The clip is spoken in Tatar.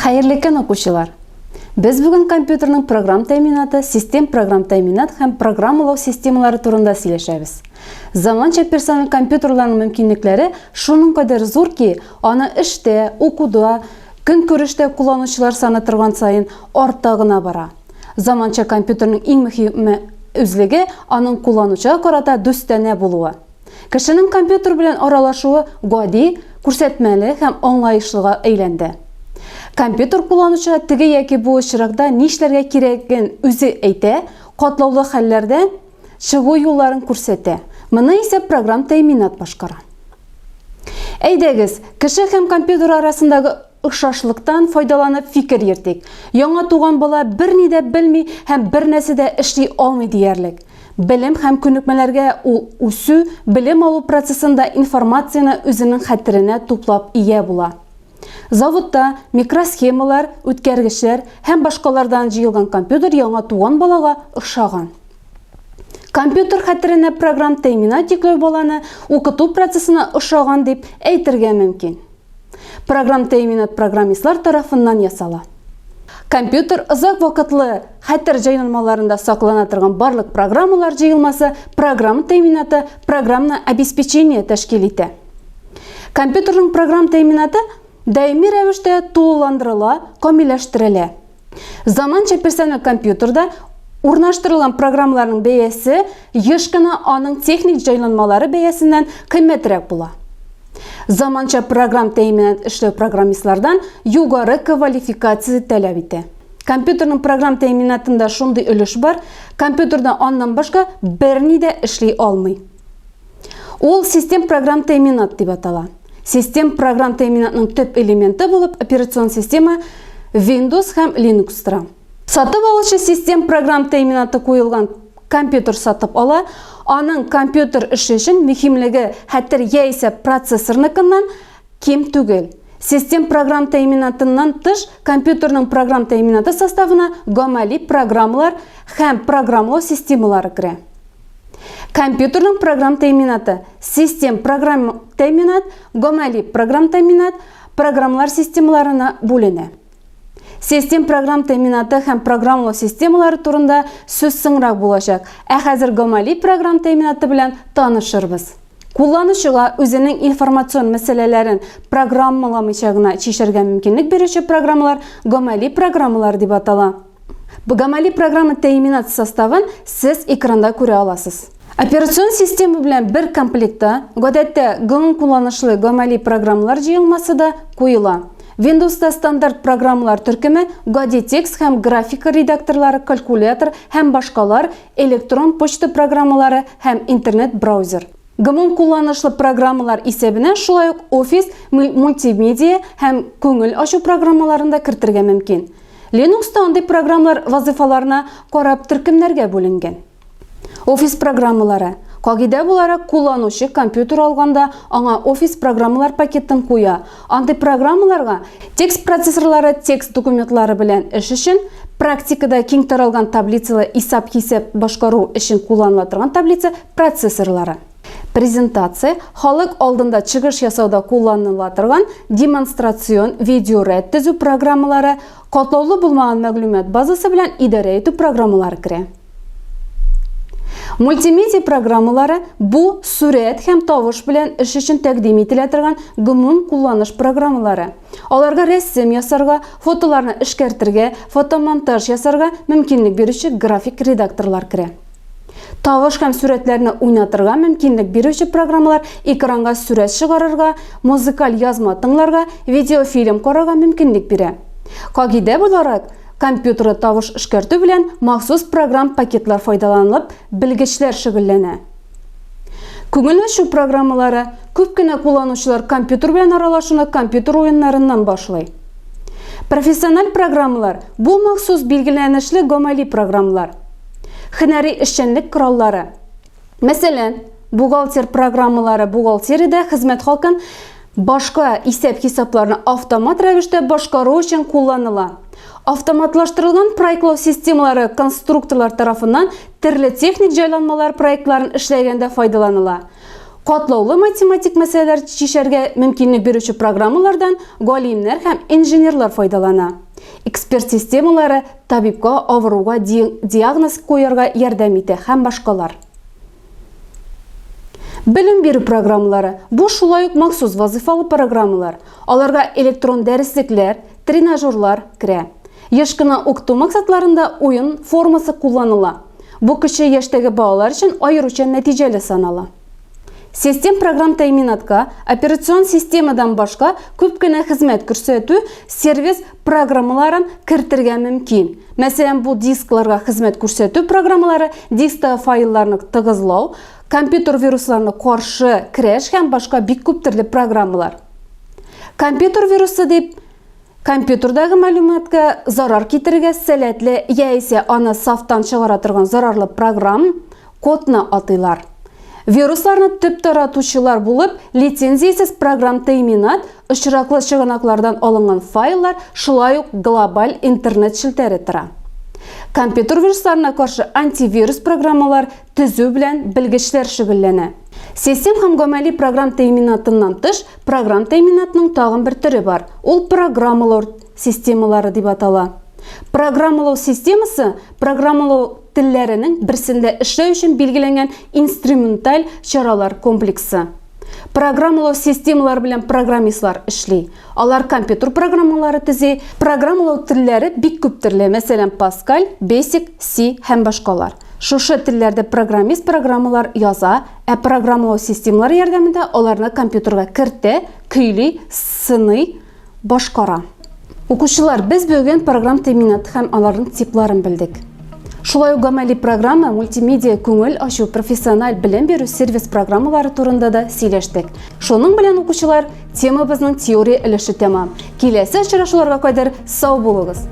Хәерле көн, укучылар! Без бүген компьютерның программ тәэминаты, систем программ тәэминат һәм программалау системалары турында сөйләшәбез. Заманча персональ компьютерларның мөмкинлекләре шуның кадәр зур ки, аны эштә, укуда, көнкүрештә кулланучылар саны торган саен арта гына бара. Заманча компьютерның иң мөһиме үзлеге аның кулланучыга карата дустанә булуы. Кешенең компьютер белән аралашуы гади, күрсәтмәле һәм аңлаешлыга әйләнде. Компьютер кулланучыга теге яки бу очракта нишләргә кирәген үзе әйтә, катлаулы хәлләрдән чыгу юлларын күрсәтә. Моны исә программ тәэминат башкара. Әйдәгез, кеше һәм компьютер арасындагы охшашлыктан файдаланып фикер йөртик. Яңа туган бала берни дә белми һәм бернәрсә дә эшли алмый диярлек. Белем һәм күнекмәләргә ул үсү, белем алу процессында информацияне үзенең хәтеренә туплап ия була. Заводта микросхемалар, үткәргечләр һәм башкалардан җыелган компьютер яңа туган балага охшаган. Компьютер хәтеренә программ тәэминат йөкләү баланы укыту процессына ошаган дип әйтергә мөмкин. Программ тәэминат программистлар тарафыннан ясала. Компьютер озак вакытлы хәтер җайланмаларында саклана торган барлык программалар җыелмасы программ тәэминаты программное обеспечение тәшкил итә. Компьютерның программ тәэминаты даими рәвештә тулыландырыла, камилләштерелә. Заманча персональ компьютерда урнаштырылган программаларның бәясе еш кына аның техник җайланмалары бәясеннән кыйммәтрәк була. Заманча программ тәэминат эшләү программистлардан югары квалификация таләп итә. Компьютерның программ тәэминатында шундый өлеш бар, компьютерда аннан башка берни дә эшли алмый. Ул систем программ тәэминат дип атала. Систем программ тәэминатның төп элементы булып операцион система Windows һәм Linux тора. Сатып алучы систем программ тәэминаты куелган компьютер сатып ала, аның компьютер эше өчен мөһимлеге хәтер яисә процессорныкыннан ким түгел. Систем программ тәэминатыннан тыш, компьютерның программ тәэминаты составына гамәли программалар һәм программалау системалары керә. Компьютерның программ тәэминаты, систем программ тәэминат, гамәли программ тәэминат, программалар системаларына бүленә. Систем программ тәэминаты һәм программалау системалары турында сүз соңрак булачак. Ә хәзер гамәли программ тәэминаты белән танышырбыз. Кулланучыга үзенең информацион мәсьәләләрен программаламыйча гына чишәргә мөмкинлек бирүче программалар гамәли программалар дип атала. Гамәли программа тәэминат составын сез экранда күрә аласыз. Операцион система белән бер комплектта, гадәттә, гомумкулланышлы гамәли программалар җыелмасы да куела. Windows-та стандарт программалар төркеме, гади текст һәм графика редакторлары, калькулятор һәм башкалар, электрон почта программалары һәм интернет-браузер. Гомумкулланышлы программалар исәбенә шулай ук офис, мультимедиа һәм күңел ачу программаларын да кертергә мөмкин. Linux-та андый программалар вазыйфаларына карап төркемнәргә бүленгән. Офис программалары. Кагыйдә буларак, кулланучы компьютер алганда аңа офис программалар пакетын куя. Андый программаларга текст процессорлары текст документлары белән эш өчен, практикада киң таралган таблицалы исап-хисап башкару өчен кулланыла торган таблица процессорлары. Презентация, халык алдында чыгыш ясауда кулланыла торган демонстрацион видеорәт төзү программалары, катлаулы булмаган мәгълүмат базасы белән идарә итү программалары керә. Мультимедиа программалары бу сурәт һәм тавыш белән эш өчен тәкъдим ителә торган гомум кулланыш программалары. Аларга рәсем ясарга, фотоларны эшкәртергә, фотомонтаж ясарга мөмкинлек бирүче график редакторлар керә. Тавыш һәм сурәтләрне уйнатырга мөмкинлек бирүче программалар экранга сурәт чыгарырга, музыкаль язма тыңларга, видеофильм карарга мөмкинлек бирә. Кагыйдә буларак, Компьютерда тавыш эшкәртү белән махсус программ пакетлар файдаланылып, белгечләр шөгыльләнә. Күңел ачу программалары, күп кенә кулланучылар компьютер белән аралашуны компьютер уеннарыннан башлый. Профессиональ программалар, бу махсус билгеләнешле гамәли программалар. Һөнәри эшчәнлек кораллары. Мәсәлән, бухгалтер программалары бухгалтериядә хезмәт хакын, башка исәп-хисапларны автомат рәвештә башкару өчен кулланыла. Автоматлаштырылган проектлау системалары конструкторлар тарафыннан төрле техник җайланмалар проектларын эшләгәндә файдаланыла. Катлаулы математик мәсьәләләр чишәргә мөмкинлек бирүче программалардан галимнәр һәм инженерлар файдалана. Эксперт системалары табибка авыруга диагноз куярга ярдәм итә һәм башкалар. Белем бирү программалары бу шулай ук махсус вазыйфалы программалар. Аларга электрон дәреслекләр, тренажерлар керә. Еш кына укыту максатларында уен формасы кулланыла. Бу кече яшьтәге балалар өчен аеруча нәтиҗәле санала. Систем программ тәэминатка операцион системадан башка күп кенә хезмәт күрсәтү сервис программаларын кертергә мөмкин. Мәсәлән, бу дискларга хезмәт күрсәтү программалары, дисктагы файлларны тыгызлау, компьютер вирусларына каршы көрәш һәм башка бик күп төрле программалар. Компьютер вирусы дип Компьютердагы мәгълүматка зарар китерергә сәләтле яисә аны сафтан чыгара торган зарарлы программ, кодны атыйлар. Вирусларны төп таратучылар булып лицензиясез программ тәэминат, очраклы чыганаклардан алынган файллар, шулай ук глобаль интернет челтәре тора. Компьютер вирусларына каршы антивирус программалар төзү белән белгечләр шөгыльләнә. Систем һәм гамәли программ тәэминатыннан тыш, программ тәэминатының тагын бер төре бар. Ул программалау системалары дип атала. Программалау системасы программалау телләренең берсендә эшләү өчен билгеләнгән инструменталь чаралар комплексы. Программалау системалары белән программистлар эшли. Алар компьютер программалары төзи. Программалау телләре бик күп төрле, мәсәлән, Pascal, Basic, C һәм башкалар. Шушы телләрдә программист программалар яза, ә программалау системалары ярдәмендә аларны компьютерга кертә, көйли, сыный, башкара. Укучылар, без бүген программ тәэминаты һәм аларның типларын белдек. Шулай ук гамәли программа, мультимедиа, күңел ачу, профессиональ белем бирү сервис программалары турында да сөйләштек. Шуның белән, укучылар, темабызның теория өлеше тәмам. Киләсе очрашуларга кадәр сау булыгыз!